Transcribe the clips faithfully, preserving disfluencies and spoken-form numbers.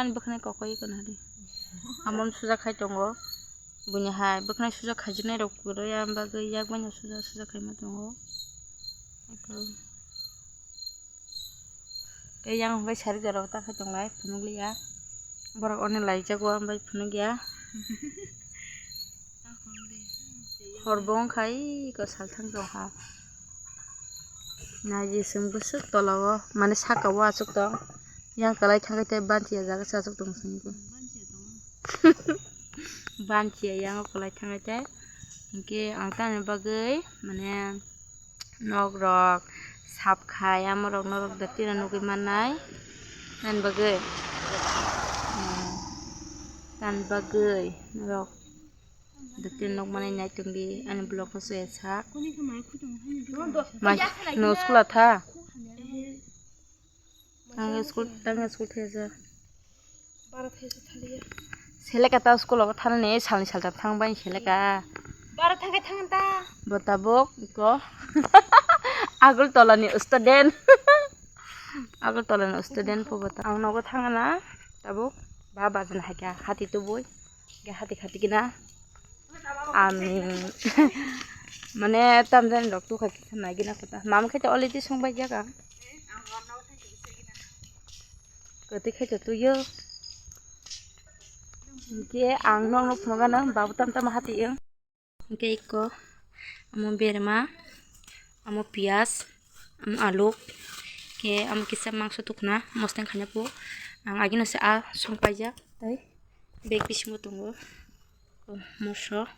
Ani bwkhwnai kokoi kono hari. Amon suja khai tongo. Buini hai bwkhwnai suja khaijinai rok kwrwi, ang bagwi yak bai no suja suja khaima tongo. Tei yang bai sari jora ta khai tonglai phunukliya. Borok oni laijago, ang bai phunukya. Hor bo wngkha iko salthang tongkha. Naidi chwng bwswk tola o, mane saka o achuk tong. Yang kwlai thangkhe tei banchiya jaga se achuk tong chwng. Banchiya yang kwlai thangkhe tei. Hinkhe ang tamni bagwi mane nok rok sap khai, amo rok norok da tino nugwi mannai. Tamni bagwi, hmm, tamni bagwi norok da tino nuk mannai, nai tongdi ani vlog no se sak. Mai no school a tha. Tang school, tang school thesa. Bara thai se thaliya. Seleka ta school o thanani salni salta thang bai seleka. Bara thangkai thang ta. Bo tabuk ko. Agultola ni student. Agultola ni student po bota. Ang nogo thangana tabuk ba bajan haika hati tubui. Ge hati hati gina. Ami mane tamjani rok tukha kisa nai gina kota. Mam khe to already song bai jaga. Kwtwi khai to tuyo. Hinkhe ang nokno phunukgano babu tam tamo hati wng. Hinkhe iko amo berma, amo piyaj, amo aluk, khe amo kisa mangso tukna mosneng khaina po. Ang agino se a song paijak tei bag bisingo tongo. Moso.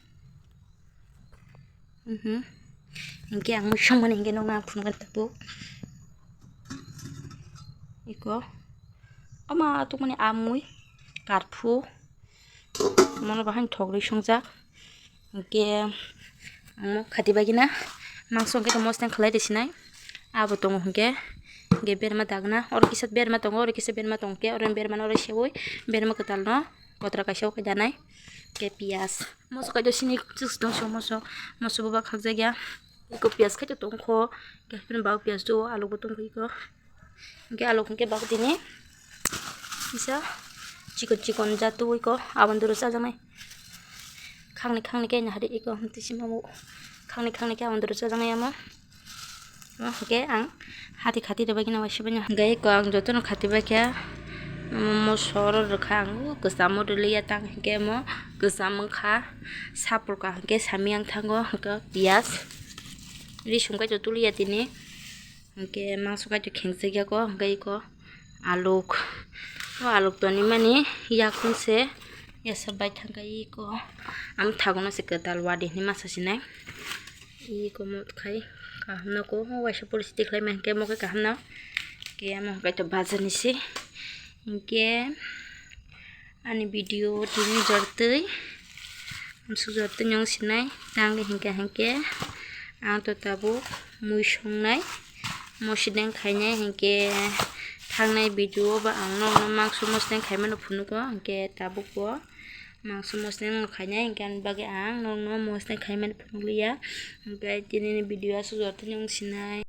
Mhm. Hinkhe ang mui songmani hinkhe nokna ang phunukgwi tabuk. Iko. Ama tukmani amui. Karphu. Mono bahai thok rwi songjak. Hinkhe ang khati bagina. Mangso hinkhe mosneng khlai rw sinai. Abo tongo hinkhe. Hinkhe berma dagna. Oro kisa berma tongo, oro kisa berma tongkhe. Oro berma no oro seui. Berma kwtal no. Kotra kaisa o kaidanai. Khe piyas. Moso kaisa sini chwng tong so moso. Moso boba khakjakya. Iko piyas khai to tongkho. Khe bini bak piyas do, alu bo tongkho iko. Hingke alu hingke bak tini. Kisa chikon chikon jat tubui ko. Aboni doro chajaknai. Khangni khangni khe nahari iko. Tisi mamu. Khangni khangni khe aboni doro chajaknai amo. Omo hwnkhe ang hati khati rwbaikhe no waisa baino. Hwnkhe eko ang jotono khati baikhe, omo moso oro rwkha ang, o kwchamo rwliya tang hwnkhe omo kwcham wngkha, sapulka hwnkhe sami yang thango, hwnkhe piyaj, ri sum kaitor tuliya tini, hwnkhe mangso kaitor khengjakya ko, hwnkhe eko. Aluk. O aluk tonwi mani yakung se yasa bai thangkha iko. Ang thago no se kwtal wadi hinwi masa sinai. Iko mot khai kaham no ko waisa poristiti khlai ma hwnkhe mo khe kaham no. Khe amo hwnkhe to bajar ni se. Hinkhe ani video tini jortwi. Amsuk jortwi nyong sinai tang hingka hingke ang to tabuk mui songnai mosideng khainai hingke thangnai video o ba ang nokno mangso mosideng khaimano phunugo hingke tabuk bo mangso mosideng no khainai hingke ani bagwi ang nokno mosideng khaimani phunukliya hingke tini ni video asuk jortwi nyong sinai.